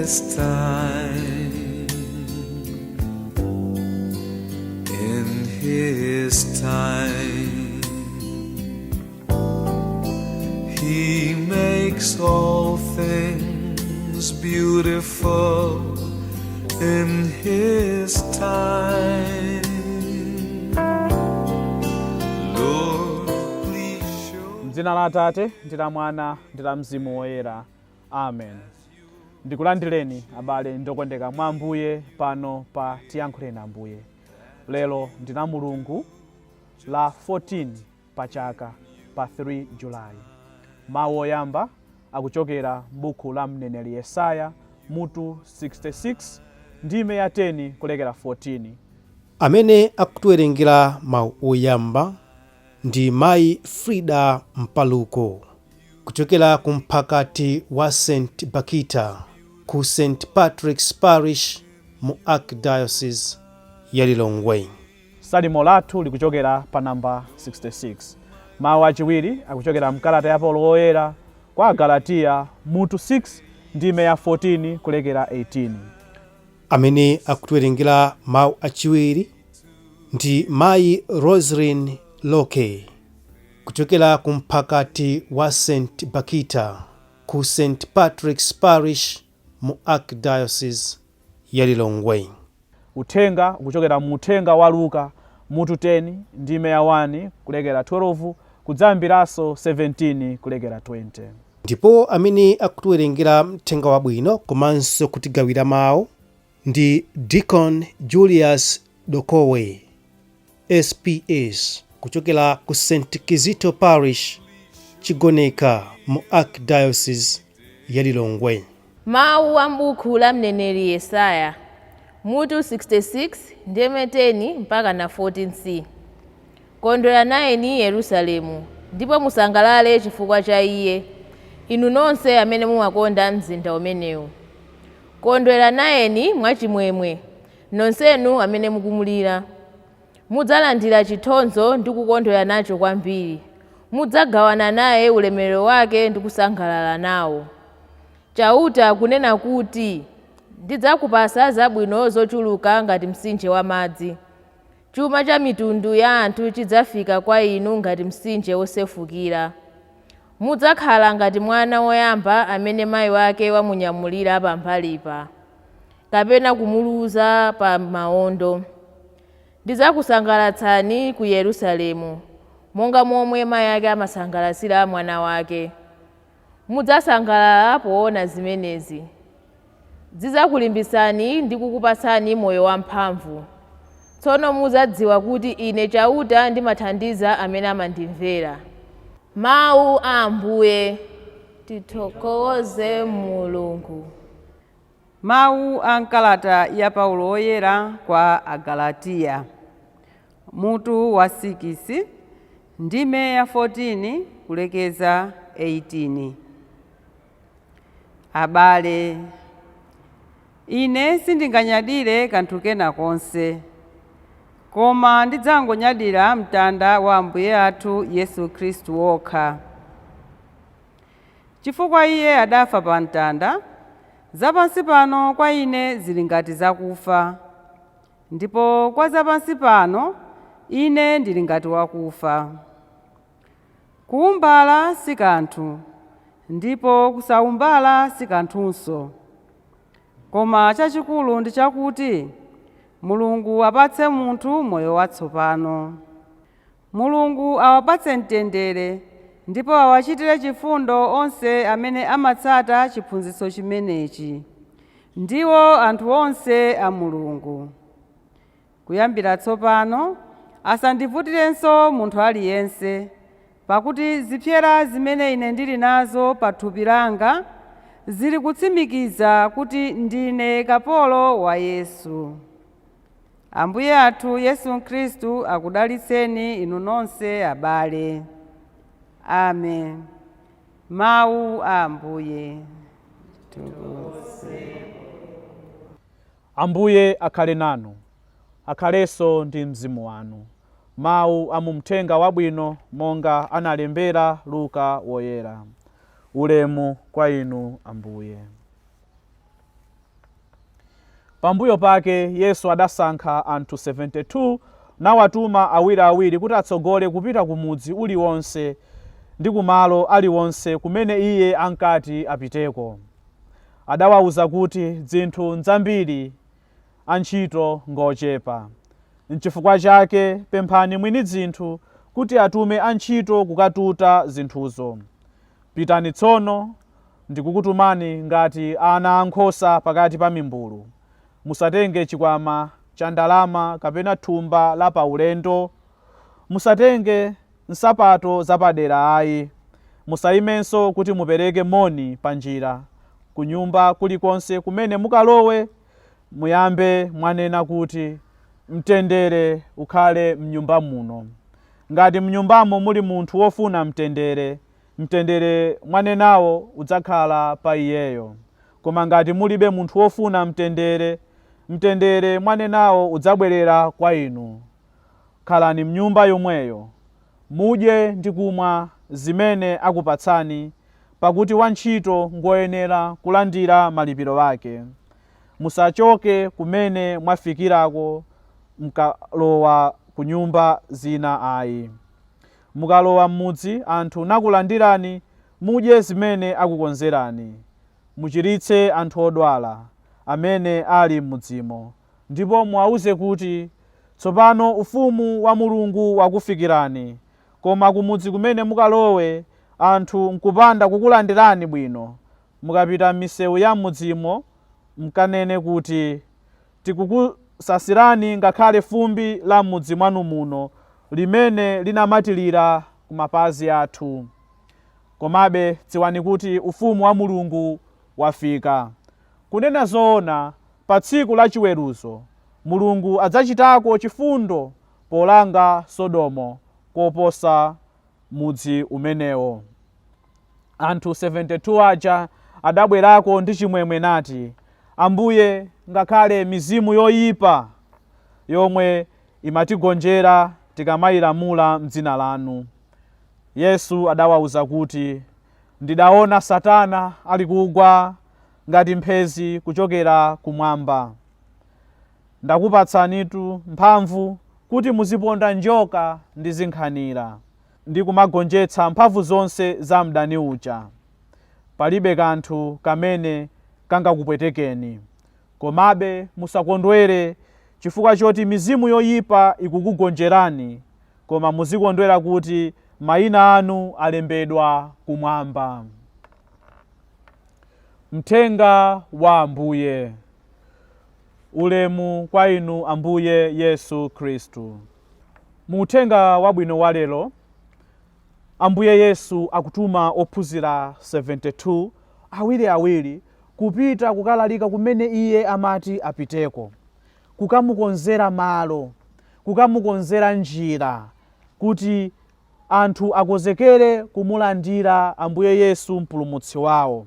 His time. In His time, He makes all things beautiful in His time. Lord, please show. M'dzina la Atate ndi la Mwana ndi la Mzimu Woyera, amen. Ndikulandireni, abale ndokondeka mwa Ambuye, pano pa Tiyankhuleni Ambuye. Lero ndi la Mulungu la 14 pa chaka, pa 3 Julayi. Mawu oyamba akuchokera m'buku la mneneri Yesaya, mutu 66, ndime ya 10 kulekera 14. Amene akutiwerengera mawu oyamba ndi Mayi Frida Mpaluko kuchokera ku mphakati wa St Bakita ku St Patrick's Parish mu Archdiocese ya Lilongwe. Salimo lathu likuchokera pa namba 66. Mawu achiwiri akuchokera mkalata ya Paulo Woyera kwa Agalatiya, mutu 6, ndime ya 14 kulekera 18. Amene akutiwerengera mawu achiwiri ndi Mayi Roslyn Loke kuchokera ku mphakati wa St Bakita ku St Patrick's Parish mu Archdiocese ya Lilongwe. Uthenga ukuchokera mu Uthenga wa Luka, mutu 10, ndime ya 1 kulekera 12, kudzayambiranso 17 kulekera 20. Ndipo amene akutiwerengera mthenga wabwino komanso kutigawira mawu ndi Deacon Julius Dokowe SPS kuchokera ku St Kizito Parish, Chigoneka, mu Archdiocese ya Lilongwe. Mawu a m'buku la mneneri Yesaya, mutu 66, ndime 10 mpaka na 14c. Kondwera nayeni Yerusalemu, ndipo musangalale chifukwa cha iye, inu nonse amene mumakonda mzinda umenewu. Kondwera nayeni mwachimwemwe, nonsenu amene mukumulira. Mudzalandira chitonzo ndi kukondwera nacho kwambiri. Mudzagawana naye ulemerero wake ndi kusangalala nawo. Chauta akunena kuti, "Ndidzakupasa zabwino zochuluka ngati mtsinje wa madzi. Chuma cha mitundu ya anthu chidzafika kwa inu ngati mtsinje wosefukira. Mudzakhala ngati mwana woyamba amene mayi wake wamunyamulira pamphalipa, kapena kumuluza pa mawondo. Ndidzakusangalatsani ku Yerusalemu, monga momwe mayi ake amasangalatsira mwana wake. Mudzasangalala poona zimenezi. Zidzakulimbitsani ndi kukupatsani moyo wamphamvu. Tsono mudzadziwa kuti Ine Chauta ndimathandiza amene amandimvera." Mawu a Ambuye. Tithokoze Mulungu. Mawu a mkalata ya Paulo Woyera kwa Agalatiya, mutu wa 6, ndime ya 14 kulekeza 18. Abale, ine sindinganyadire kanthu kena konse, koma ndidzangonyadira mtanda wa Ambuye athu Yesu Khristu wokha. Chifukwa iye adafa pa mtanda, zapansi pano kwa ine zili ngati zakufa, ndipo kwa zapansi pano ine ndili ngati wakufa. Kuwumbala si kanthu, ndipo kusawumbala si kanthunso, koma chachikulu ndi chakuti Mulungu apatse munthu moyo watsopano. Mulungu awapatse mtendere ndipo awachitire chifundo onse amene amatsata chiphunzitso chimenechi, ndiwo anthu onse a Mulungu. Kuyambira tsopano asandivutirenso munthu aliyense, pakuti zipsera zimene ine ndili nazo pa thupi langa zili kutsimikiza kuti ndine kapolo wa Yesu. Ambuye athu Yesu Khristu akudalitseni inu nonse, abale. Amen. Mawu a Ambuye. Ambuye akhale nanu. Akhalenso ndi mzimu wanu. Mawu a mu Mthenga Wabwino monga analembera Luka Woyera. Ulemu kwa inu, Ambuye. Amene akutiwerengera mawu oyamba komanso kutigawira mawu ndi Pambuyo pake Yesu adasankha anthu 72 nawatuma awiriawiri kuti atsogole kupita ku mudzi uliwonse ndi kumalo aliwonse kumene iye ankati apiteko. Adawauza kuti, Dzinthu nzambiri, antchito ngochepa. Nchifukwa chake pemphani mwini dzinthu kuti atume antchito kukatuta zinthuzo. Pitani tsono, ndikukutumani ngati ana ankhosa pakati pa mimbulu. Musatenge chikwama cha ndalama kapena thumba la paulendo. Musatenge nsapato zapadera ayi. Musayimenso kuti mupereke moni pa njira. Kunyumba kulikonse kumene mukalowe, muyambe mwanena kuti, Mtendere ukhale m'nyumba muno. Ngati m'nyumbamo muli munthu wofuna mtendere, mtendere mwanenawo udzakhala pa iyeyo. Koma ngati mulibe munthu wofuna mtendere, mtendere mwanenawo udzabwerera kwa inu. Khalani m'nyumba yomweyo, mudye ndi kumwa zimene akupatsani, pakuti wantchito ngwoyenera kulandira malipiro ake. Musachoke kumene mwafikirako mkalowa ku nyumba zina ayi. Mukalowa m'mudzi anthu nakulandirani, mudye zimene akukonzerani. Muchiritse anthu odwala amene ali m'mudzimo, ndipo muwauze kuti, Tsopano ufumu wa Mulungu wakufikirani. Koma kumudzi kumene mukalowe, anthu nkupanda kukulandirani bwino, mukapita m'misewu ya m'mudzimo, mkanene kuti, Tikukusasirani ngakhale fumbi la m'mudzi mwanu muno, limene linamatirira ku mapazi athu. Komabe dziwani kuti ufumu wa Mulungu wafika. Kunena zoona, pa tsiku la chiweruzo, Mulungu adzachitako chifundo polanga Sodomo koposa mudzi umenewo. Anthu 72 aja adabwerako ndi chimwemwe nati, Ambuye, ngakhale mizimu yoipa yomwe imatigonjera tikamayilamula m'dzina lanu. Yesu adawauza kuti, Ndidaona Satana alikugwa ngati mphezi kuchokera kumwamba. Ndakupatsanitu mphamvu kuti muziponda njoka ndi zinkhanira, ndi kumagonjetsa mphamvu zonse za mdani uja. Palibe kanthu kamene kangakupwetekeni. Komabe musakondwere chifukwa choti mizimu yoyipa ikukugonjerani, koma muzikondwera kuti mayina anu alembedwa kumwamba. Mthenga wa Ambuye. Ulemu kwa inu Ambuye Yesu Khristu. Mu uthenga wabwino wa lero, Ambuye Yesu akutuma ophunzira 72 awiriawiri kupita kukalalika kumene iye amati apiteko, kukamukonzera malo, kukamukonzera njira kuti anthu akonzekere kumulandira Ambuye Yesu mpulumutsi wawo.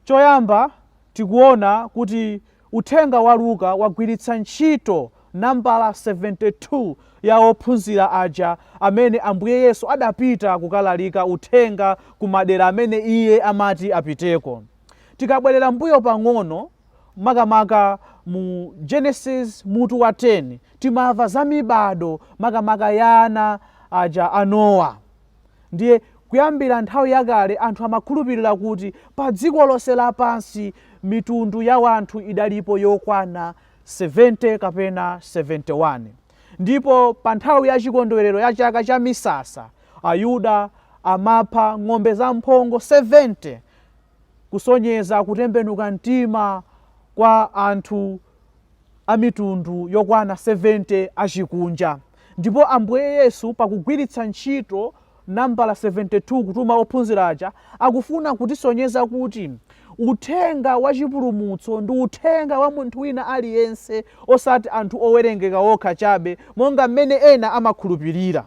Choyamba tikuona kuti uthenga wa Luka wagwiritsa ntchito nambala 72 ya ophunzira aja amene Ambuye Yesu adapita kukalalika uthenga ku madera amene iye amati apiteko. Tikabwerera mbuyo pang'ono makamaka mu Genesis mutu wa 10 timamva za mibado makamaka ya ana aja a Nowa. Ndiye kuyambira nthawi yakale anthu amakhulupirira kuti pa dziko lonse lapansi mitundu ya wanthu idalipo yokwana 70 kapena 71. Ndipo pa nthawi ya chikondwerero ya chaka cha misasa, Ayuda amapha ng'ombe zamphongo 70 kusonyeza kutembenuka mtima kwa anthu a mitundu yokwana 70 achikunja. Ndipo Ambuye Yesu pakugwiritsa ntchito nambala 72 kutuma ophunzira aja, akufuna kutisonyeza kuti uthenga wa chipulumutso ndi uthenga wa munthu wina aliyense, osati anthu owerengeka okha chabe monga mmene ena amakhulupirira.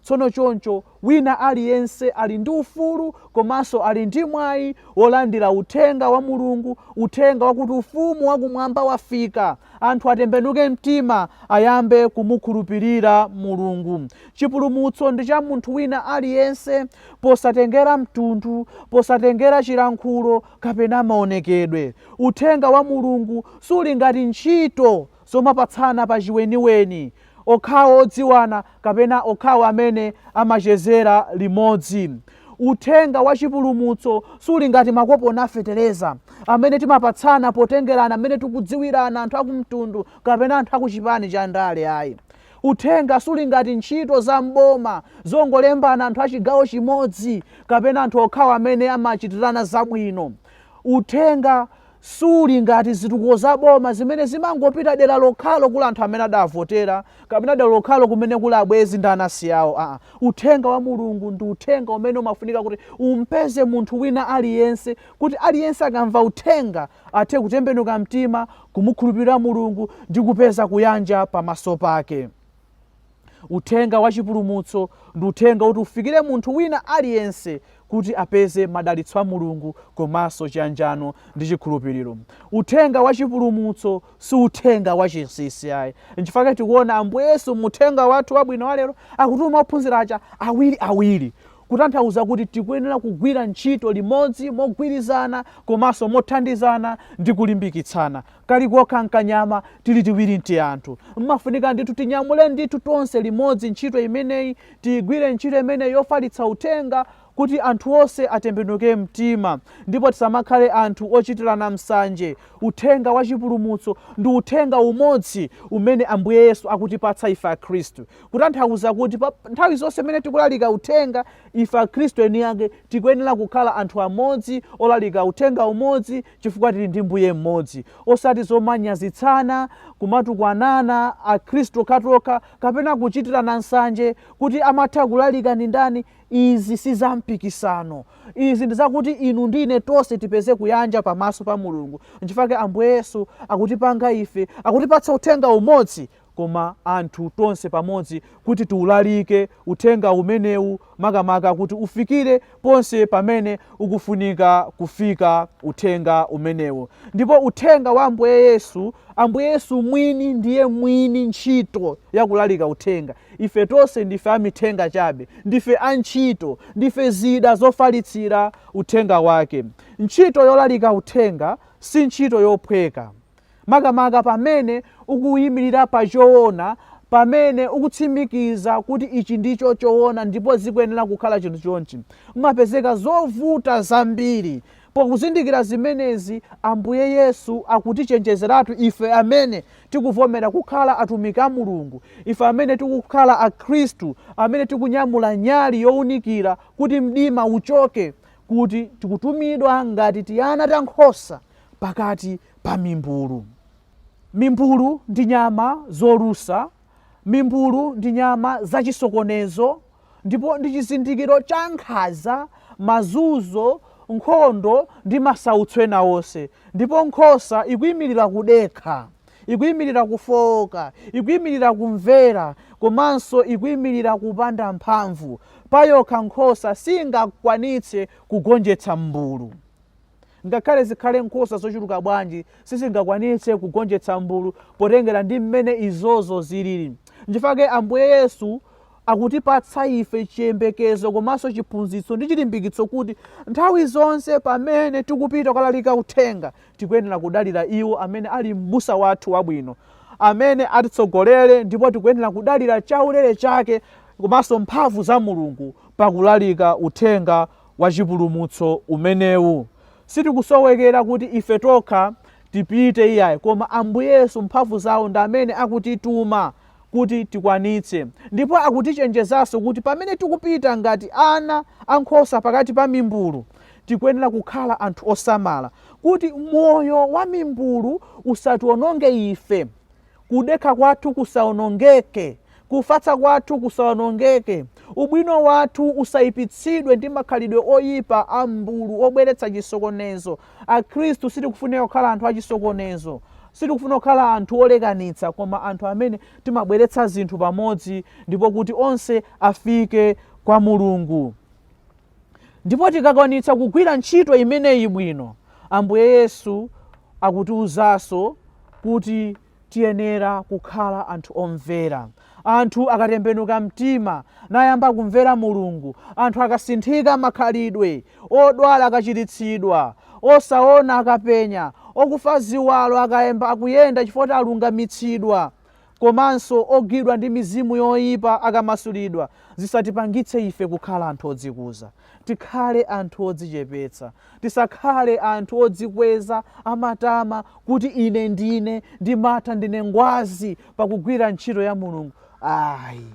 Tsono choncho wina aliyense ali ndi ufulu komanso ali ndi mwayi wolandira uthenga wa Mulungu, uthenga wakuti ufumu wakumwamba wafika, anthu atembenuke mtima, ayambe kumukhulupirira Mulungu. Chipulumutso ndi cha munthu wina aliyense posatengera mtundu, posatengera chilankhulo kapena maonekedwe. Uthenga wa Mulungu suli ngati ntchito zomapatsana pa chiweniweni, okhawo odziwana kapena okhawo amene amachezera limodzi. Uthenga wa chipulumutso suli ngati makoponi a fetereza amene timapatsana potengerana mmene tikudziwirana, anthu akumtundu kapena anthu akuchipani cha ndale ayi. Uthenga suli ngati ntchito za mboma zongolembana anthu achigawo chimodzi kapena anthu okhawo amene amachitirana zabwino. Uthenga suli ngati zitukuko za boma zimene zimangopita dera lokhalo kuli anthu amene adavotera kapena dera lokhalo kumene kuli abwenzi ndi anansi awo. Aa, uthenga wa Mulungu ndi uthenga umene umafunika kuti umpeze munthu wina aliyense, kuti aliyense akamva uthenga athe kutembenuka mtima, kumukhulupirira Mulungu ndi kupeza kuyanja pamaso pake. Uthenga wa chipulumutso ndi uthenga woti ufikire munthu wina aliyense kuti apeze madalitso a Mulungu komanso chiyanjano ndi chikhulupiriro. Uthenga wa chipulumutso si uthenga wa chinsinsi ayi. Nchifukwa tikuona Ambuye Yesu mu uthenga wathu wabwino wa lero akutuma ophunzira aja awiri awiri, kutanthauza kuti tikuyenera kugwira ntchito limodzi mogwirizana komanso mothandizana ndi kulimbikitsana. Kali kokha nkanyama, tili tiwiri nti anthu. Mmafunika ndithu tinyamule ndithu tonse limodzi ntchito imeneyi, tiyigwire ntchito imeneyi yofalitsa uthenga kuti anthu onse atembenuke mtima, ndipo tisamakhale anthu ochitirana msanje. Uthenga wa chipulumutso ndi uthenga umodzi umene Ambuye Yesu akutipatsa ife Akhristu, kutanthauza kuti pa nthawi zonse imene tikulalika uthenga, ife Akhristu eni ake tikuyenera kukhala anthu amodzi olalika uthenga umodzi, chifukwa tili ndi Mbuye mmodzi, osati zomanyazitsana, kumatukwanana Akhristu okhatokha kapena kuchitirana nsanje kuti amatha kulalika ndi ndani. Izi si za mpikisano. Izi ndi zakuti inu ndi ine tonse tipeze kuyanja pamaso pa Mulungu. Nchifukwa Ambuye Yesu akutipanga ife, akutipatsa uthenga umodzi, koma anthu tonse pamodzi kuti tiulalike uthenga umenewu, makamaka kuti ufikire ponse pamene ukufunika kufika uthenga umenewu. Ndipo uthenga wa Ambuye Yesu, Ambuye Yesu mwini ndiye mwini ntchito yakulalika uthenga. Ife tonse ndife amithenga chabe, ndife antchito, ndife zida zofalitsira uthenga wake. Ntchito yolalika uthenga si ntchito yophweka, makamaka pamene ukuyimirira pa choona, pamene ukutsimikiza kuti ichi ndicho choona ndipo zikuyenera kukhala chinthu chonchi. Mumapezeka zovuta zambiri. Pokuzindikira zimenezi, Ambuye Yesu akutichenjezeratu ife amene tikuvomera kukhala atumiki a Mulungu, ife amene tikukhala Akhristu, amene tikunyamula nyali yowunikira kuti mdima uchoke, kuti tikutumidwa ngati tiana ta nkhosa pakati pa mimbulu. Mimbulu ndi nyama zolusa, mimbulu ndi nyama zachisokonezo, ndipo ndi chizindikiro cha nkhanza, mazunzo, nkhondo ndi masautso ena onse. Ndipo nkhosa ikuyimirira kudekha, ikuyimirira kufowoka, ikuyimirira kumvera, komanso ikuyimirira kupanda mphamvu. Payokha nkhosa singakwanitse kugonjetsa m'mbulu. Ngakhale zikhale nkhosa zochuluka bwanji, sizingakwanitse kugonjetsa m'mbulu potengera ndi mmene izozo zilili. Nchifukwa Ambuye Yesu akutipatsa ife chiyembekezo komanso chiphunzitso ndi chilimbikitso kuti nthawi zonse pamene tikupita kukalalika uthenga, tikuyenera kudalira iwo amene ali m'busa wathu wabwino, amene atitsogolere, ndipo tikuyenera kudalira chaulere chake komanso mphamvu za Mulungu pakulalika uthenga wa chipulumutso umenewu. Sitikusowekera kuti ife tokha tipite iyayi, koma Ambuye Yesu mphamvu zawo ndi amene akutituma kuti tikwanitse. Ndipo akutichenjezanso kuti pamene tikupita ngati ana ankhosa pakati pa mimbulu, tikuyenera kukhala anthu osamala kuti moyo wa mimbulu usatiwononge ife, kudekha kwathu kusawonongeke, kufatsa kwathu kusawonongeke, ubwino wathu usayipitsidwe ndi makhalidwe oyipa a m'mbulu obweretsa chisokonezo. Akhristu sitikufunika kukhala anthu achisokonezo. Sitikufuna kukhala anthu olekanitsa, koma anthu amene timabweretsa zinthu pamodzi ndipo kuti onse afike kwa Mulungu. Ndipo tikakwanitsa kugwira ntchito imeneyi bwino, Ambuye Yesu akutiwuzanso kuti tiyenera kukhala anthu omvera. Anthu akatembenuka mtima nayamba kumvera Mulungu, anthu akasinthika makhalidwe, odwala akachiritsidwa, osaona akapenya, okufa ziwalo akayamba akuyenda chifukwa kuti alungamitsidwa, komanso ogwidwa ndi mizimu yoyipa akamasulidwa, zisatipangitse ife kukhala anthu odzikuza. Tikhale anthu odzichepetsa. Tisakhale anthu odzikweza, amatama, kuti ine ndine, ndimatha, ndine ngwazi pakugwira ntchito ya Mulungu. Ayi,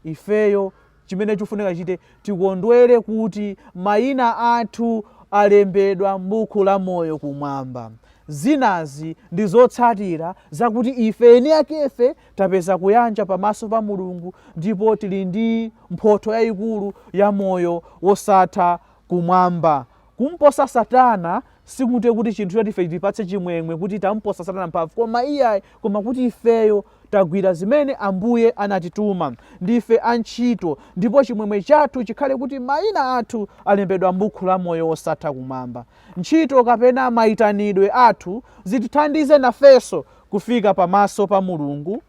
ifeyo chimene chikufunika tichite, tikondwere kuti mayina athu alembedwa m'buku la moyo kumwamba. Zinazi ndi zotsatira zakuti ife eni akefe tapeza kuyanja pamaso pa Mulungu ndipo tili ndi mphotho yayikulu ya moyo wosatha kumwamba. Kumposa Satana sikuti kuti chinthu choti ife chitipatse chimwemwe kuti tamposa Satana mphamvu, koma iyayi, koma kuti ifeyo tagwira zimene Ambuye anatituma. Ndife antchito, ndipo chimwemwe chathu chikhale kuti mayina athu alembedwa m'buku la moyo wosatha kumwamba. Ntchito kapena mayitanidwe athu zitithandize nafenso kufika pamaso pa Mulungu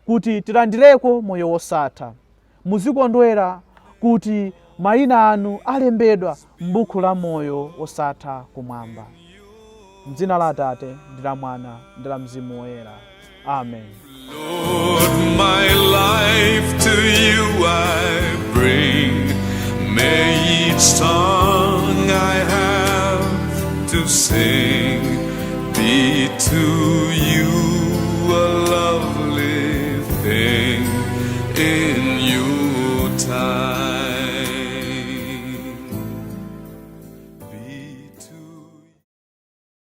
kuti tilandireko moyo wosatha. Muzikondwera kuti mayina anu alembedwa m'buku la moyo wosatha kumwamba. M'dzina la Atate ndi la Mwana ndi la Mzimu Woyera. Amen. Lord, my life to you I bring. May each song I have to sing be to